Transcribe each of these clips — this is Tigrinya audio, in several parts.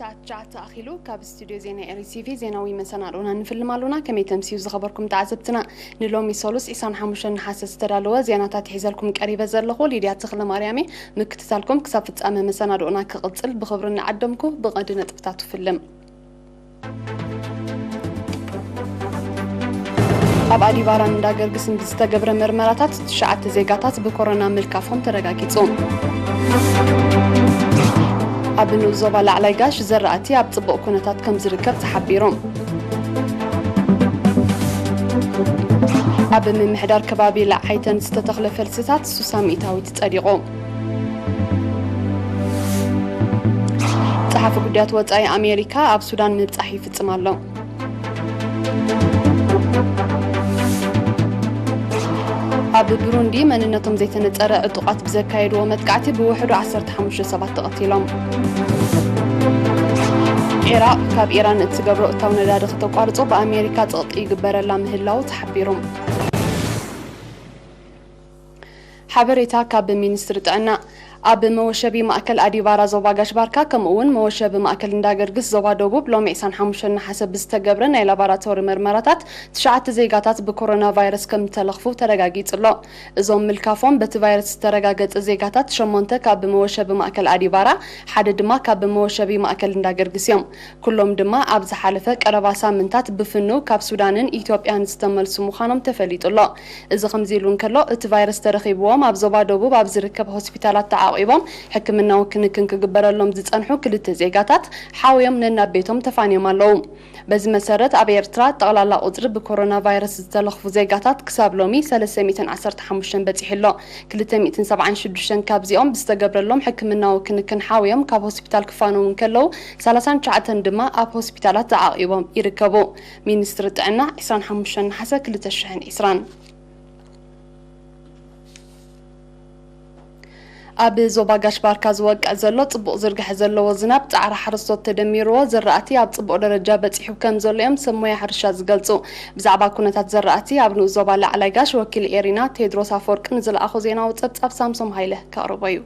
ትሽዓተ ኣኺሉ ካብ ስቱድዮ ዜና ኤሪ ቲቪ ዜናዊ መሰናድኦና ንፍልም ኣሎና። ከመይ ተምስዩ ዝኸበርኩም ተዓዘብትና? ንሎሚ ሰሉስ ዒስራን ሓሙሽተን ነሓሰ ዝተዳለወ ዜናታት ሒዘልኩም ቀሪበ ዘለኹ ሊድያ ተኽለ ማርያም እየ። ምክትታልኩም ክሳብ ፍጻመ መሰናድኦና ክቕጽል ብኽብሪ እናዓደምኩ ብቐንዲ ነጥብታቱ ፍልም። ኣብ ኣዲባራን እንዳገርግስን ብዝተገብረ መርመራታት ትሽዓተ ዜጋታት ብኮሮና ምልካፎም ተረጋጊጹ። ኣብ ንኡስ ዞባ ላዕላይ ጋሽ ዘራእቲ ኣብ ጽቡቕ ኩነታት ከም ዝርከብ ተሓቢሩ። ኣብ ምምሕዳር ከባቢ ለዓይተን ዝተተኽለ ፈልስታት ሱሳ ሚእታዊት ጸዲቑ። ጸሓፊ ጉዳያት ወጻኢ ኣሜሪካ ኣብ ሱዳን ምብጻሕ ይፍጽም ኣሎ። ኣብ ብሩንዲ መንነቶም ዘይተነጸረ ዕጡቓት ብዘካየድዎ መጥቃዕቲ ብውሕዱ ዓሰርተ ሓሙሽተ ሰባት ተቐቲሎም። ዒራቕ ካብ ኢራን እትገብሮ እታው ነዳዲ ከተቋርጾ ብኣሜሪካ ጸቕጢ ይግበረላ ምህላው ተሓቢሩ። ሓበሬታ ካብ ሚኒስትሪ ጥዕና። ኣብ መወሸቢ ማእከል ኣዲባራ ዞባ ጋሽ ባርካ ከምኡ እውን መወሸቢ ማእከል እንዳገርግስ ዞባ ደቡብ ሎሚ ዒስራን ሓሙሽተን ነሓሰ ብዝተገብረ ናይ ላቦራቶሪ መርመራታት ትሽዓተ ዜጋታት ብኮሮና ቫይረስ ከም ዝተለኽፉ ተረጋጊጹ ኣሎ። እዞም ምልካፎም በቲ ቫይረስ ዝተረጋገጸ ዜጋታት ሸሞንተ ካብ መወሸቢ ማእከል ኣዲባራ፣ ሓደ ድማ ካብ መወሸቢ ማእከል እንዳገርግስ እዮም። ኩሎም ድማ ኣብ ዝሓለፈ ቀረባ ሳምንታት ብፍኑው ካብ ሱዳንን ኢትዮጵያን ዝተመልሱ ምዃኖም ተፈሊጡ ኣሎ። እዚ ከምዚ ኢሉ እንከሎ፣ እቲ ቫይረስ ተረኺብዎም ኣብ ዞባ ደቡብ ኣብ ዝርከብ ሆስፒታላት ተዓቒቦም ሕክምናዊ ክንክን ክግበረሎም ዝጸንሑ ክልተ ዜጋታት ሓውዮም ነናብ ቤቶም ተፋንዮም ኣለዉ። በዚ መሰረት፣ ኣብ ኤርትራ ጠቕላላ ቁጽሪ ብኮሮና ቫይረስ ዝተለኽፉ ዜጋታት ክሳብ ሎሚ ሰለስተ ሚእትን ዓሰርተ ሓሙሽተን በጺሑ ኣሎ። ክልተ ሚእትን ሰብዓን ሽዱሽተን ካብዚኦም ብዝተገብረሎም ሕክምናዊ ክንክን ሓውዮም ካብ ሆስፒታል ክፋነዉ እንከለዉ፣ ሰላሳን ትሽዓተን ድማ ኣብ ሆስፒታላት ተዓቒቦም ይርከቡ። ሚኒስትሪ ጥዕና፣ ዒስራን ሓሙሽተን ነሓሰ ክልተ ሽሕን ዒስራን። ኣብ ዞባ ጋሽ ባርካ ዝወቅዕ ዘሎ ጽቡቕ ዝርግሐ ዘለዎ ዝናብ፣ ጻዕሪ ሓረስቶት ተደሚርዎ፣ ዝራእቲ ኣብ ጽቡቕ ደረጃ በጺሑ ከም ዘሎ እዮም ሰብ ሞያ ሕርሻ ዝገልጹ። ብዛዕባ ኩነታት ዘራእቲ ኣብ ንኡስ ዞባ ላዕላይ ጋሽ፣ ወኪል ኤሪና ቴድሮስ ኣፈወርቂ ንዝለኣኾ ዜናዊ ጸብጻብ ሳምሶም ሃይለ ከቕርቦ እዩ።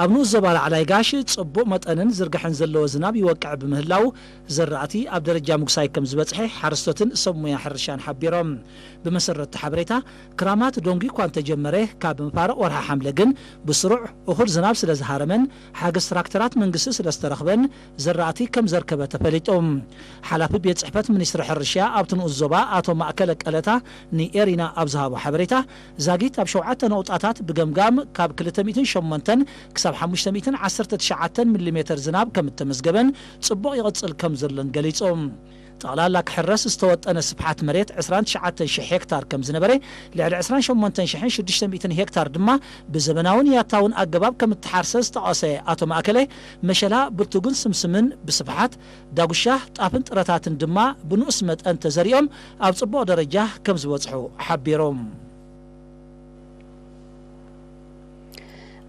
ኣብ ንኡስ ዞባ ላዕላይ ጋሽ ጽቡቕ መጠንን ዝርግሐን ዘለዎ ዝናብ ይወቅዕ ብምህላው፣ ዘራእቲ ኣብ ደረጃ ምጉሳይ ከም ዝበጽሐ ሓረስቶትን ሰብ ሞያ ሕርሻን ሓቢሮም። ብመሰረት እቲ ሓበሬታ፣ ክራማት ደንጉዩ እኳ እንተጀመረ፣ ካብ መፋርቕ ወርሒ ሓምለ ግን ብስሩዕ እኹል ዝናብ ስለ ዝሃረመን ሓገዝ ትራክተራት መንግስቲ ስለ ዝተረኽበን፣ ዘራእቲ ከም ዘርከበ ተፈሊጡ። ሓላፊ ቤት ጽሕፈት ሚኒስትሪ ሕርሻ ኣብቲ ንኡስ ዞባ ኣቶ ማእከለ ቀለታ ንኤሪና ኣብ ዝሃቦ ሓበሬታ፣ ዛጊት ኣብ ሸውዓተ ነቑጣታት ብገምጋም ካብ ክልተ ሚእትን ሸሞንተን ክሳብ ሓሙሽተ ሚእትን ዓሰርተ ትሽዓተን ሚሊሜተር ዝናብ ከም እተመዝገበን ጽቡቕ ይቕጽል ከም ዘሎን ገሊጹ። ጠቕላላ ክሕረስ ዝተወጠነ ስፍሓት መሬት ዕስራን ትሽዓተን ሽሕ ሄክታር ከም ዝነበረ፣ ልዕሊ ዕስራን ሸሞንተን ሽሕን ሽዱሽተ ሚእትን ሄክታር ድማ ብዘበናውን ያታውን ኣገባብ ከም እተሓርሰ ዝጠቐሰ ኣቶ ማእከለ፣ መሸላ፣ ብርቱግን ስምስምን ብስፍሓት፣ ዳጉሻ፣ ጣፍን ጥረታትን ድማ ብንኡስ መጠን ተዘሪኦም ኣብ ጽቡቕ ደረጃ ከም ዝበጽሑ ሓቢሩ።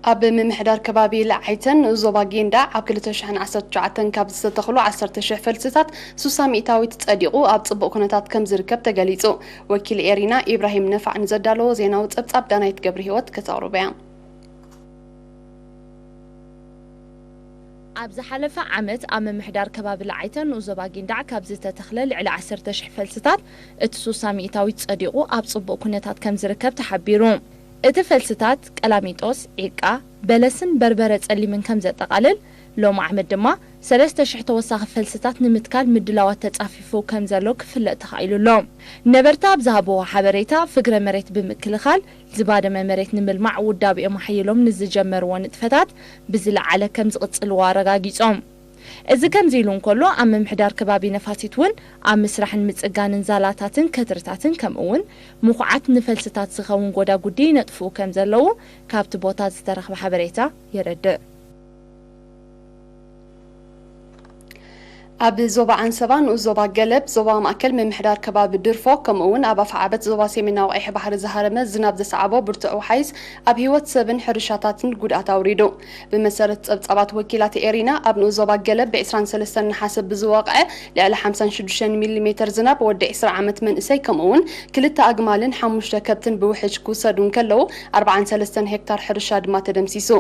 ኣብ ምምሕዳር ከባቢ ለዓይተን ዞባ ጊንዳዕ ኣብ ክልተ ሽሕን ዓሰርተ ትሽዓተን ካብ ዝተተኽሉ ዓሰርተ ሽሕ ፈልስታት ሱሳ ሚእታዊት ጸዲቑ ኣብ ጽቡቕ ኩነታት ከም ዝርከብ ተገሊጹ። ወኪል ኤሪና ኢብራሂም ነፋዕ ንዘዳለዎ ዜናዊ ጸብጻብ ዳናይት ገብረ ህይወት ከተቕርቦ እያ። ኣብ ዝሓለፈ ዓመት ኣብ ምምሕዳር ከባቢ ለዓይተን ንኡስ ዞባ ጊንዳዕ ካብ ዝተተኽለ ልዕሊ ዓሰርተ ሽሕ ፈልስታት እቲ ሱሳ ሚእታዊት ጸዲቑ ኣብ ጽቡቕ ኩነታት ከም ዝርከብ ተሓቢሩ። እቲ ፈልስታት ቀላሚጦስ፣ ዒቃ፣ በለስን በርበረ ጸሊምን ከም ዘጠቓልል፣ ሎም ዓመት ድማ ሰለስተ ሽሕ ተወሳኺ ፈልስታት ንምትካል ምድላዋት ተጻፊፉ ከም ዘሎ ክፍለጥ ተኻኢሉ ኣሎ። ነበርቲ ኣብ ዝሃብዎ ሓበሬታ፣ ፍግረ መሬት ብምክልኻል፣ ዝባደመ መሬት ንምልማዕ ውዳቤኦም ኣሕይሎም ንዝጀመርዎ ንጥፈታት ብዝለዓለ ከም ዝቕጽልዎ ኣረጋጊጾም። እዚ ከምዚ ኢሉ እንከሎ፣ ኣብ ምምሕዳር ከባቢ ነፋሲት እውን ኣብ ምስራሕን ምጽጋንን ዛላታትን ከትርታትን ከምኡ እውን ምኹዓት ንፈልስታት ዝኸውን ጎዳጉዲ ይነጥፍኡ ከም ዘለዉ ካብቲ ቦታ ዝተረኽበ ሓበሬታ የረድእ። ኣብ ዞባ ዓንሰባ፣ ንኡስ ዞባ ገለብ፣ ዞባ ማእከል፣ ምምሕዳር ከባቢ ድርፎ፣ ከምኡ እውን ኣብ ኣፍዓበት ዞባ ሰሜናዊ ቀይሕ ባሕሪ ዝሃረመ ዝናብ ዘስዓቦ ብርቱዕ ወሓይዝ ኣብ ህይወት ሰብን ሕርሻታትን ጉድኣት ኣውሪዱ። ብመሰረት ጸብጻባት ወኪላት ኤሪና፣ ኣብ ንኡስ ዞባ ገለብ ብ ዕስራን ሰለስተን ነሓሰ ብዝወቕዐ ልዕሊ ሓምሳን ሽዱሽተን ሚሊ ሜተር ዝናብ፣ ወዲ ዕስራ ዓመት መንእሰይ፣ ከምኡ እውን ክልተ ኣግማልን ሓሙሽተ ከብትን ብውሕጅ ክውሰዱ እንከለዉ፣ ኣርባዓን ሰለስተን ሄክታር ሕርሻ ድማ ተደምሲሱ።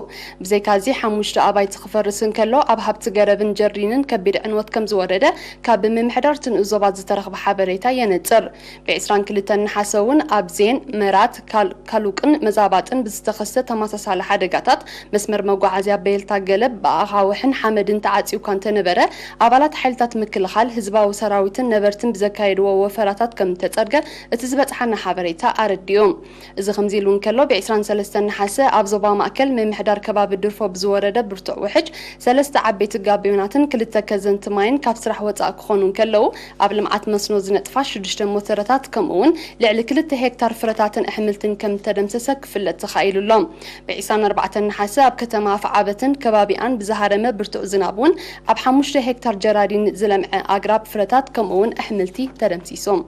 ብዘይካዚ፣ ሓሙሽተ ኣባይቲ ክፈርስ እንከሎ፣ ኣብ ሃብቲ ገረብን ጀርዲንን ከቢድ ዕንወት ከም ዝወረደ ካብ ምምሕዳር እቲ ንኡስ ዞባ ዝተረኽበ ሓበሬታ የነጽር። ብ ዕስራን ክልተን ነሓሰ እውን ኣብ ዜን፣ መራት፣ ካል-፣ ካሉቅን መዛባጥን ብዝተኸስተ ተመሳሳሊ ሓደጋታት፣ መስመር መጓዓዝያ በየልታ ገለብ ብኣኻውሕን ሓመድን ተዓጽዩ እኳ እንተነበረ፣ ኣባላት ሓይልታት ምክልኻል፣ ህዝባዊ ሰራዊትን ነበርትን ብዘካየድዎ ወፈራታት ከም እተጸርገ እቲ ዝበጽሓና ሓበሬታ ኣረዲኡ። እዚ ከምዚ ኢሉ እንከሎ፣ ብ ዕስራን ሰለስተን ነሓሰ ኣብ ዞባ ማእከል ምምሕዳር ከባቢ ድርፎ ብዝወረደ ብርቱዕ ውሕጅ፣ ሰለስተ ዓበይቲ ጋቢዮናትን ክልተ ከዘንቲ ማይን ካብ ስራሕ ወጻእ ክኾኑ እንከለዉ፣ ኣብ ልምዓት መስኖ ዝነጥፋ ሽዱሽተ ሞተረታት፣ ከምኡ እውን ልዕሊ ክልተ ሄክታር ፍረታትን ኣሕምልትን ከም እተደምሰሰ ክፍለጥ ተኻኢሉ ኣሎ። ብ ዕስራን ኣርባዕተን ነሓሰ ኣብ ከተማ ኣፍዓበትን ከባቢኣን ብዝሃረመ ብርቱዕ ዝናብ እውን ኣብ ሓሙሽተ ሄክታር ጀራዲን ዝለምዐ ኣግራብ ፍረታት፣ ከምኡ እውን ኣሕምልቲ ተደምሲሶም።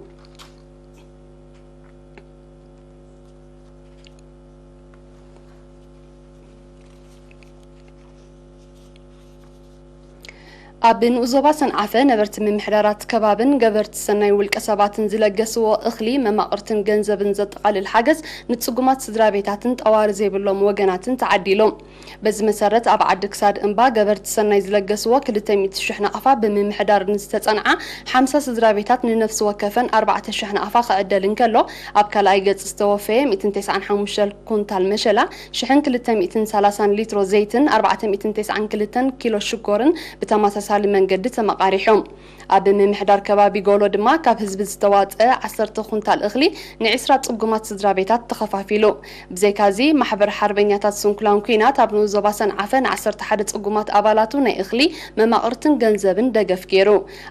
ኣብ ንኡስ ዞባ ሰንዓፈ፣ ነበርቲ ምምሕዳራት ከባብን ገበርቲ ሰናይ ውልቀ ሰባትን ዝለገስዎ እኽሊ፣ መማቕርትን ገንዘብን ዘጠቓልል ሓገዝ ንጽጉማት ስድራ ቤታትን ጠዋሪ ዘይብሎም ወገናትን ተዓዲሉ። በዚ መሰረት፣ ኣብ ዓዲ ክሳድ እምባ ገበርቲ ሰናይ ዝለገስዎ ክልተ ሚእቲ ሽሕ ናቕፋ ብምምሕዳር ንዝተጸንዓ ሓምሳ ስድራ ቤታት ንነፍሲ ወከፈን ኣርባዕተ ሽሕ ናቕፋ ክዕደል እንከሎ፣ ኣብ ካልኣይ ገጽ ዝተወፈየ ሚእትን ተስዓን ሓሙሽተ ኩንታል መሸላ፣ ሽሕን ክልተ ሚእትን ሰላሳን ሊትሮ ዘይትን ኣርባዕተ ሚእትን ተስዓን ክልተን ኪሎ ሽኮርን ብተመሳሳሊ መንገዲ ተመቓሪሑ። ኣብ ምምሕዳር ከባቢ ጎሎ ድማ ካብ ህዝቢ ዝተዋፀ ዓሰርተ ኩንታል እኽሊ ንዒስራ ጽጉማት ስድራ ቤታት ተኸፋፊሉ። ብዘይካዚ፣ ማሕበር ሓርበኛታት ስንኩላን ኲናት ኣብ ንኡስ ዞባ ሰንዓፈ ንዓሰርተ ሓደ ጽጉማት ኣባላቱ ናይ እኽሊ፣ መማቕርትን ገንዘብን ደገፍ ገይሩ።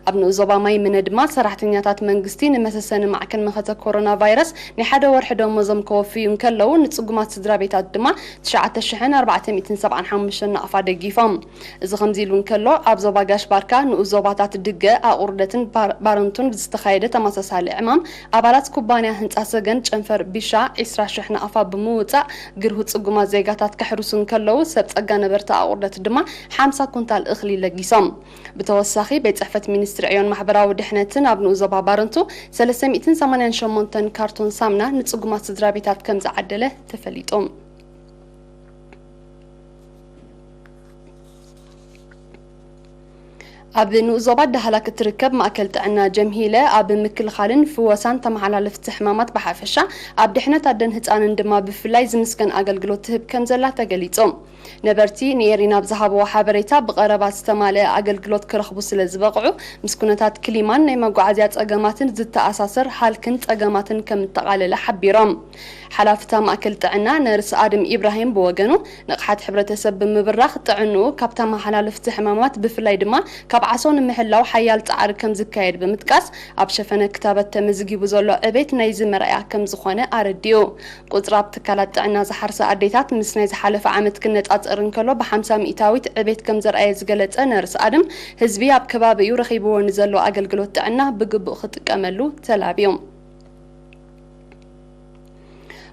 ኣብ ንኡስ ዞባ ማይ ምነ ድማ ሰራሕተኛታት መንግስቲ ንመሰሰኒ ማዕከን መኸተ ኮሮና ቫይረስ ናይ ሓደ ወርሒ ደሞዞም ከወፍዩ እንከለዉ፣ ንጽጉማት ስድራ ቤታት ድማ ትሽዓተ ሽሕን ኣርባዕተ ሚእትን ሰብዓን ሓሙሽተን ናቕፋ ደጊፎም። እዚ ከምዚ ኢሉ እንከሎ፣ ኣብ ዞባ ጋሽ ባርካ፣ ንኡስ ዞባታት ድገ፣ ኣቑርደትን ባር-፣ ባረንቱን ብዝተኻየደ ተመሳሳሊ ዕማም፣ ኣባላት ኩባንያ ህንጻ ሰገን ጨንፈር ቢሻ ዒስራ ሽሕ ናቕፋ ብምውጻእ፣ ግርሁ ጽጉማት ዜጋታት ከሕርሱ እንከለዉ፣ ሰብ ጸጋ ነበርቲ ኣቑርደት ድማ ሓምሳ ኩንታል እኽሊ ለጊሶም። ብተወሳኺ፣ ቤት ጽሕፈት ሚኒስትሪ ዕዮን ማሕበራዊ ድሕነትን ኣብ ንኡስ ዞባ ባረንቱ ሰለስተ ሚእትን ሰማንያን ሸሞንተን ካርቶን ሳምና ንጽጉማት ስድራ ቤታት ከም ዝዓደለ ተፈሊጡ። ኣብ ንኡስ ዞባ ዳህላክ እትርከብ ማእከል ጥዕና ጀምሂለ፣ ኣብ ምክልኻልን ፍወሳን ተመሓላለፍቲ ሕማማት ብሓፈሻ፣ ኣብ ድሕነት ኣደን ህጻንን ድማ ብፍላይ ዝምስገን ኣገልግሎት ትህብ ከም ዘላ ተገሊጹ። ነበርቲ ንኤሪና ኣብ ዝሃብዎ ሓበሬታ፣ ብቐረባ ዝተማልአ ኣገልግሎት ክረኽቡ ስለ ዝበቕዑ፣ ምስ ኩነታት ክሊማን ናይ መጓዓዝያ ጸገማትን ዝተኣሳሰር ሃልክን ጸገማትን ከም እተቓለለ ሓቢሮም። ሓላፊ እታ ማእከል ጥዕና ነርስ ኣድም ኢብራሂም ብወገኑ፣ ንቕሓት ሕብረተሰብ ብምብራኽ፣ ጥዕንኡ ካብ ተመሓላለፍቲ ሕማማት፣ ብፍላይ ድማ ካብ ዓሶ ንምሕላው ሓያል ጻዕሪ ከም ዝካየድ ብምጥቃስ፣ ኣብ ሸፈነ ክታበት ተመዝጊቡ ዘሎ ዕቤት ናይዚ መርኣያ ከም ዝኾነ ኣረዲኡ። ቁጽሪ ኣብ ትካላት ጥዕና ዝሓርሳ ኣዴታት ምስ ናይ ዝሓለፈ ዓመት ክነጻጸር እንከሎ ብሓምሳ ሚእታዊት ዕቤት ከም ዘርኣየ ዝገለጸ ነርስ ኣድም፣ ህዝቢ ኣብ ከባቢኡ ረኺብዎ ንዘሎ ኣገልግሎት ጥዕና ብግቡእ ክጥቀመሉ ተላብዩ።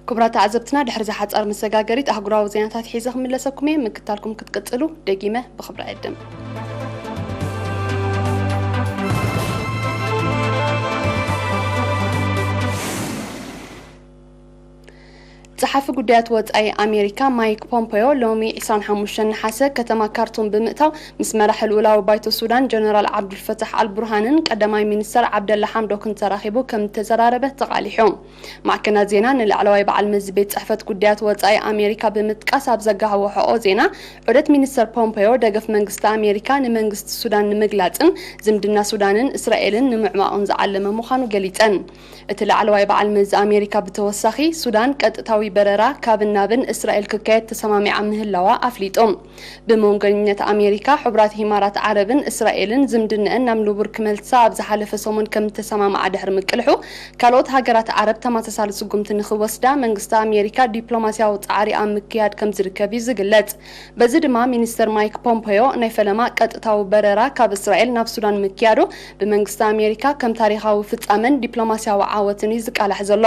ክቡራት ተዓዘብትና፣ ድሕሪ እዛ ሓጻር መሰጋገሪት ኣህጉራዊ ዜናታት ሒዘ ክምለሰኩም እየ። ምክታልኩም ክትቅጽሉ ደጊመ ብኽብሪ ዕድም። ጸሓፊ ጉዳያት ወጻኢ ኣሜሪካ ማይክ ፖምፐዮ ሎሚ ዕስራን ሓሙሽተን ነሓሰ ከተማ ካርቱም ብምእታው ምስ መራሒ ልኡላዊ ባይቶ ሱዳን ጀነራል ዓብዱልፈታሕ ኣልቡርሃንን ቀዳማይ ሚኒስተር ዓብደላ ሓምዶክን ተራኺቡ ከም እተዘራረበ ተቓሊሑ። ማዕከናት ዜና ንላዕለዋይ በዓል መዚ ቤት ጽሕፈት ጉዳያት ወጻኢ ኣሜሪካ ብምጥቃስ ኣብ ዘጋህዎ ሕቖ ዜና፣ ዑደት ሚኒስተር ፖምፐዮ ደገፍ መንግስቲ ኣሜሪካ ንመንግስቲ ሱዳን ንምግላጽን ዝምድና ሱዳንን እስራኤልን ንምዕማቕን ዝዓለመ ምዃኑ ገሊጸን። እቲ ላዕለዋይ በዓል መዚ ኣሜሪካ ብተወሳኺ፣ ሱዳን ቀጥታዊ በረራ ካብን ናብን እስራኤል ክካየድ ተሰማሚዓ ምህላዋ ኣፍሊጡ። ብመንጎኝነት ኣሜሪካ፣ ሕቡራት ኢማራት ዓረብን እስራኤልን ዝምድነአን ናብ ንቡር ክመልሳ ኣብ ዝሓለፈ ሰሙን ከም ዝተሰማምዓ ድሕሪ ምቅልሑ፣ ካልኦት ሃገራት ዓረብ ተመሳሳሊ ስጉምቲ ንኽወስዳ መንግስቲ ኣሜሪካ ዲፕሎማስያዊ ጻዕሪ ኣብ ምክያድ ከም ዝርከብ እዩ ዝግለጽ። በዚ ድማ ሚኒስተር ማይክ ፖምፖዮ ናይ ፈለማ ቀጥታዊ በረራ ካብ እስራኤል ናብ ሱዳን ምክያዱ ብመንግስቲ ኣሜሪካ ከም ታሪኻዊ ፍጻመን ዲፕሎማስያዊ ዓወትን እዩ ዝቃላሕ ዘሎ።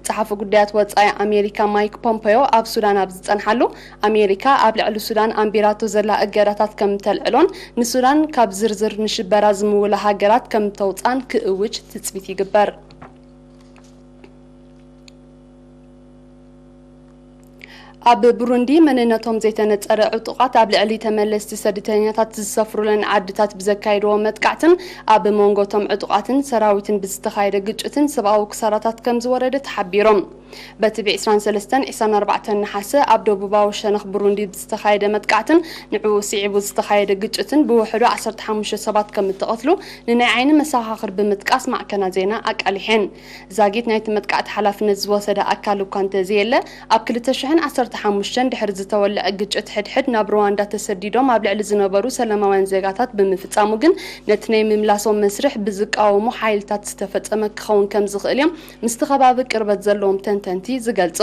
ጸሓፊ ጉዳያት ወጻኢ ኣሜሪካ ማይክ ፖምፖዮ ኣብ ሱዳን ኣብ ዝጸንሓሉ፣ ኣሜሪካ ኣብ ልዕሊ ሱዳን ኣንቢራቶ ዘላ እገዳታት ከም ተልዕሎን ንሱዳን ካብ ዝርዝር ንሽበራ ዝምውላ ሃገራት ከም ተውጻን ክእውጅ ትጽቢት ይግበር። ኣብ ብሩንዲ መንነቶም ዘይተነጸረ ዕጡቓት ኣብ ልዕሊ ተመለስቲ ስደተኛታት ዝሰፍሩለን ዓድታት ብዘካየድዎ መጥቃዕትን ኣብ መንጎ እቶም ዕጡቓትን ሰራዊትን ብዝተኻየደ ግጭትን ሰብኣዊ ክሳራታት ከም ዝወረደ ተሓቢሩ። በቲ ብ23 24 ነሓሰ ኣብ ደቡባዊ ሸነኽ ብሩንዲ ብዝተኻየደ መጥቃዕትን ንዕኡ ስዒቡ ዝተኻየደ ግጭትን ብውሕዱ ዓሰርተ ሓሙሽተ ሰባት ከም እተቐትሉ ንናይ ዓይኒ መሰኻኽር ብምጥቃስ ማዕከናት ዜና ኣቃሊሐን። ዛጊት ናይቲ መጥቃዕቲ ሓላፍነት ዝወሰደ ኣካል እኳ እንተዘየለ፣ ኣብ ክልተ ሽሕን ዓሰርተ ሓሙሽተን ድሕሪ ዝተወልዐ ግጭት ሕድሕድ ናብ ሩዋንዳ ተሰዲዶም ኣብ ልዕሊ ዝነበሩ ሰላማውያን ዜጋታት ብምፍጻሙ ግን ነቲ ናይ ምምላሶም መስርሕ ብዝቃወሙ ሓይልታት ዝተፈጸመ ክኸውን ከም ዝኽእል እዮም ምስቲ ከባቢ ቅርበት ዘለዎም ተንተንቲ ዝገልጹ።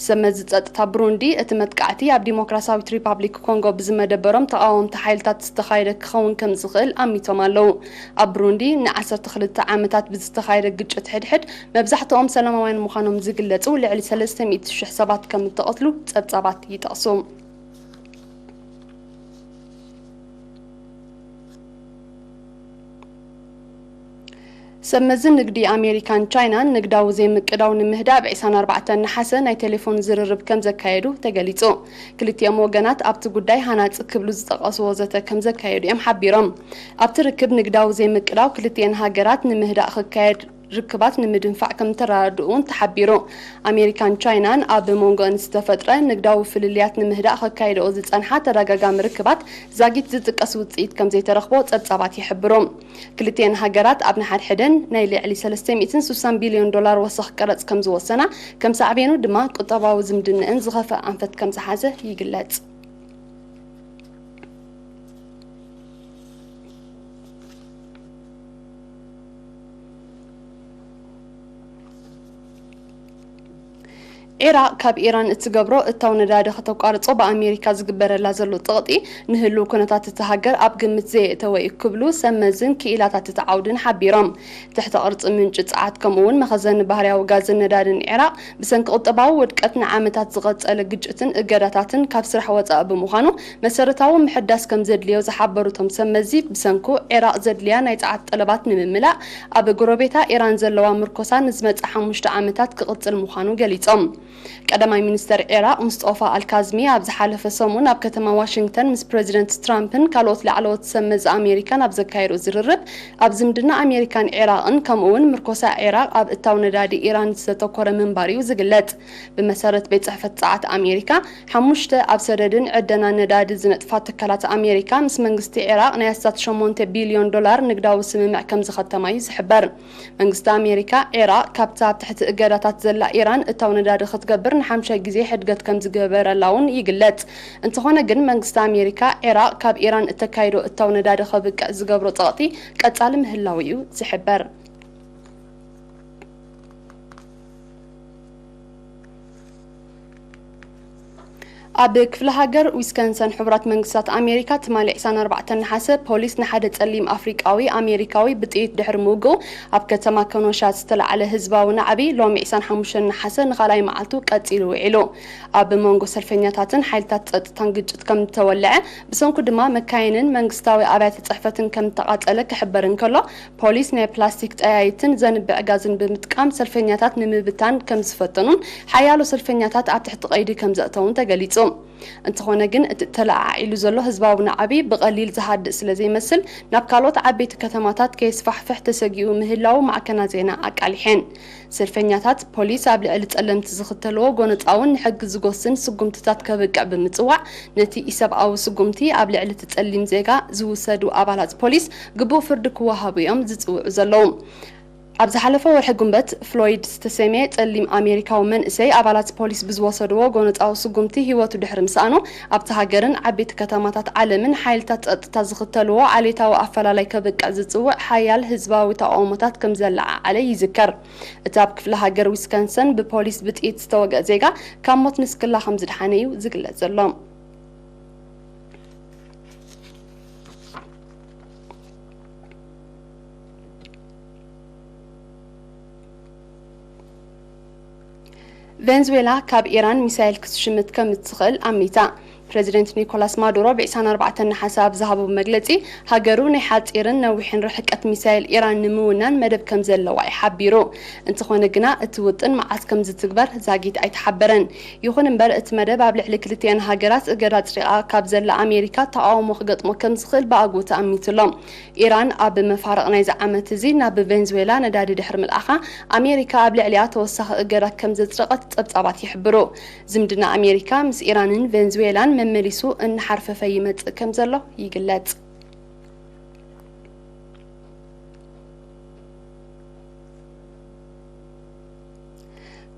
ሰብ መዚ ጸጥታ ብሩንዲ፣ እቲ መጥቃዕቲ ኣብ ዲሞክራሲያዊት ሪፓብሊክ ኮንጎ ብዝመደበሮም ተቓወምቲ ሓይልታት ዝተኻየደ ክኸውን ከም ዝኽእል ኣሚቶም ኣለዉ። ኣብ ብሩንዲ ንዓሰርተ ክልተ ዓመታት ብዝተኻየደ ግጭት ሕድሕድ መብዛሕትኦም ሰላማውያን ምዃኖም ዝግለጹ ልዕሊ ሰለስተ ሚእቲ ሽሕ ሰባት ከም እተቐትሉ ጸብጻባት ይጠቕሱ። ሰብ መዚ ንግዲ ኣሜሪካን ቻይናን ንግዳዊ ዘይምቅዳው ንምህዳእ ብ ዕስራን ኣርባዕተን ነሓሰ ናይ ቴሌፎን ዝርርብ ከም ዘካየዱ ተገሊጹ። ክልቲኦም ወገናት ኣብቲ ጉዳይ ሃናጺ ክብሉ ዝጠቐስዎ ዘተ ከም ዘካየዱ እዮም ሓቢሮም። ኣብቲ ርክብ ንግዳዊ ዘይምቅዳው ክልቲኤን ሃገራት ንምህዳእ ክካየድ ርክባት ንምድንፋዕ ከም ተረዳድኡ እውን ተሓቢሩ። ኣሜሪካን ቻይናን ኣብ መንጎአን ዝተፈጥረ ንግዳዊ ፍልልያት ንምህዳእ ከካይደኦ ዝጸንሓ ተደጋጋሚ ርክባት ዛጊት ዝጥቀስ ውጽኢት ከም ዘይተረኽቦ ጸብጻባት ይሕብሩ። ክልቲኤን ሃገራት ኣብ ንሓድሕደን ናይ ልዕሊ ሰለስተ ሚእትን ስሳን ቢልዮን ዶላር ወሰኽ ቀረጽ ከም ዝወሰና፣ ከም ሳዕቤኑ ድማ ቁጠባዊ ዝምድነአን ዝኸፍአ ኣንፈት ከም ዝሓዘ ይግለጽ። ዒራቕ ካብ ኢራን እትገብሮ እታው ነዳዲ ከተቋርጾ ብኣሜሪካ ዝግበረላ ዘሎ ጸቕጢ ንህልው ኩነታት እታ ሃገር ኣብ ግምት ዘየእተወ እዩ ክብሉ ሰብ መዝን ክኢላታት እቲ ዓውድን ሓቢሮም። ትሕተ ቅርጺ ምንጪ ጸዓት ከምኡ እውን መኸዘኒ ባህርያዊ ጋዝን ነዳድን ዒራቕ ብሰንኪ ቁጠባዊ ውድቀት ንዓመታት ዝቐጸለ ግጭትን እገዳታትን ካብ ስራሕ ወጻኢ ብምዃኑ መሰረታዊ ምሕዳስ ከም ዘድልዮ ዝሓበሩ እቶም ሰብ መዚ ብሰንኩ ዒራቕ ዘድልያ ናይ ጸዓት ጠለባት ንምምላእ ኣብ ጎረቤታ ኢራን ዘለዋ ምርኮሳ ንዝመጽእ ሓሙሽተ ዓመታት ክቕጽል ምዃኑ ገሊጾም። ቀዳማይ ሚኒስተር ዒራቕ ሙስጦፋ ኣልካዝሚ ኣብ ዝሓለፈ ሰሙን ኣብ ከተማ ዋሽንግተን ምስ ፕረዚደንት ትራምፕን ካልኦት ላዕለዎት ሰብ መዚ ኣሜሪካን ኣብ ዘካየዶ ዝርርብ ኣብ ዝምድና ኣሜሪካን ዒራቕን ከምኡ እውን ምርኮሳ ዒራቕ ኣብ እታው ነዳዲ ኢራን ዝተተኮረ ምንባር እዩ ዝግለጽ። ብመሰረት ቤት ጽሕፈት ጸዓት ኣሜሪካ፣ ሓሙሽተ ኣብ ሰደድን ዕደና ነዳዲ ዝነጥፋ ትካላት ኣሜሪካ ምስ መንግስቲ ዒራቕ ናይ ኣስታት ሸሞንተ ቢልዮን ዶላር ንግዳዊ ስምምዕ ከም ዝኸተማ እዩ ዝሕበር። መንግስቲ ኣሜሪካ፣ ዒራቕ ካብታ ኣብ ትሕቲ እገዳታት ዘላ ኢራን እታው ነዳዲ ክትገብር ንሓምሻይ ግዜ ሕድገት ከም ዝገበረላ እውን ይግለጽ። እንተኾነ ግን መንግስቲ ኣሜሪካ፣ ዒራቕ ካብ ኢራን እተካይዶ እታው ነዳዲ ከብቅዕ ዝገብሮ ጸቕጢ ቀጻሊ ምህላው እዩ ዝሕበር። ኣብ ክፍለ ሃገር ዊስከንሰን ሕቡራት መንግስታት ኣሜሪካ ትማሊ ዕስራን ኣርባዕተን ነሓሰ ፖሊስ ንሓደ ጸሊም ኣፍሪቃዊ ኣሜሪካዊ ብጥይት ድሕሪ ምውግኡ ኣብ ከተማ ከኖሻ ዝተላዕለ ህዝባዊ ናዕቢ ሎሚ ዕስራን ሓሙሽተን ነሓሰ ንኻልኣይ መዓልቱ ቀጺሉ ውዒሉ። ኣብ መንጎ ሰልፈኛታትን ሓይልታት ጸጥታን ግጭት ከም ዝተወልዐ ብሰንኩ ድማ መካይንን መንግስታዊ ኣብያተ ጽሕፈትን ከም ተቓጸለ ክሕበር እንከሎ ፖሊስ ናይ ፕላስቲክ ጠያይትን ዘንብዕ ጋዝን ብምጥቃም ሰልፈኛታት ንምብታን ከም ዝፈተኑን ሓያሎ ሰልፈኛታት ኣብ ትሕቲ ቀይዲ ከም ዘእተውን ተገሊጹ። እንተኾነ ግን እቲ ተለዓዒሉ ዘሎ ህዝባዊ ናዕቢ ብቐሊል ዝሃድእ ስለ ዘይመስል ናብ ካልኦት ዓበይቲ ከተማታት ከየስፋሕፍሕ ተሰጊኡ ምህላው ማዕከናት ዜና ኣቃሊሐን። ሰልፈኛታት ፖሊስ ኣብ ልዕሊ ጸለምቲ ዝኽተልዎ ጎነጻውን ንሕጊ ዝጎስን ስጉምትታት ከብቅዕ ብምጽዋዕ ነቲ ኢሰብኣዊ ስጉምቲ ኣብ ልዕሊ እቲ ጸሊም ዜጋ ዝውሰዱ ኣባላት ፖሊስ ግቡእ ፍርዲ ክወሃቡ እዮም ዝጽውዑ ዘለዉ። ኣብ ዝሓለፈ ወርሒ ጉንበት፣ ፍሎይድ ዝተሰምየ ጸሊም ኣሜሪካዊ መንእሰይ ኣባላት ፖሊስ ብዝወሰድዎ ጎነጻዊ ስጉምቲ ህይወቱ ድሕሪ ምስኣኑ፣ ኣብቲ ሃገርን ዓበይቲ ከተማታት ዓለምን ሓይልታት ጸጥታ ዝኽተልዎ ዓሌታዊ ኣፈላላይ ከብቅዕ ዝጽውዕ ሓያል ህዝባዊ ተቓውሞታት ከም ዘለዓዓለ ይዝከር። እቲ ኣብ ክፍለ ሃገር ዊስኮንሰን ብፖሊስ ብጥይት ዝተወግአ ዜጋ ካብ ሞት ንስክላ ከም ዝድሓነ እዩ ዝግለጽ ዘሎ። ቬንዙዌላ ካብ ኢራን ሚሳይል ክትሽምት ከም እትኽእል ኣሚታ። ፕረዚደንት ኒኮላስ ማዱሮ ብ ዕስራን ኣርባዕተን ነሓሰ ኣብ ዝሃቦ መግለጺ፣ ሃገሩ ናይ ሓጺርን ነዊሕን ርሕቀት ሚሳይል ኢራን ንምውናን መደብ ከም ዘለዋ እዩ ሓቢሩ። እንተኾነ ግና፣ እቲ ውጥን መዓስ ከም ዝትግበር ዛጊት ኣይተሓበረን። ይኹን እምበር፣ እቲ መደብ ኣብ ልዕሊ ክልቲኣን ሃገራት እገዳ ኣጽዲቓ ካብ ዘላ ኣሜሪካ ተቓውሞ ክገጥሞ ከም ዝኽእል ብኣግኡ ተኣሚቱ ኣሎ። ኢራን ኣብ መፋርቕ ናይዚ ዓመት እዚ ናብ ቬንዙዌላ ነዳዲ ድሕሪ ምልኣኻ፣ ኣሜሪካ ኣብ ልዕሊኣ ተወሳኺ እገዳ ከም ዘጽደቐት ጸብጻባት ይሕብሩ። ዝምድና ኣሜሪካ ምስ ኢራንን ቬንዙዌላን መመሊሱ እናሓርፈፈ ይመጽእ ከም ዘሎ ይግለጽ።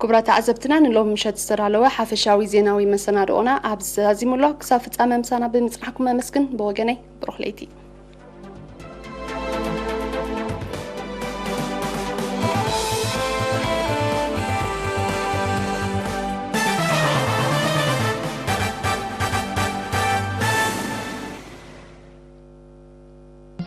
ክቡራት ተዓዘብትና፣ ንሎሚ ምሸት ዝተዳለወ ሓፈሻዊ ዜናዊ መሰናድኦና ኣብዚ ተዛዚሙ ኣሎ። ክሳብ ፍጻመ ምሳና ብምጽናሕኩም ኣመስግን። ብወገነይ፣ ብሩኽ ለይቲ።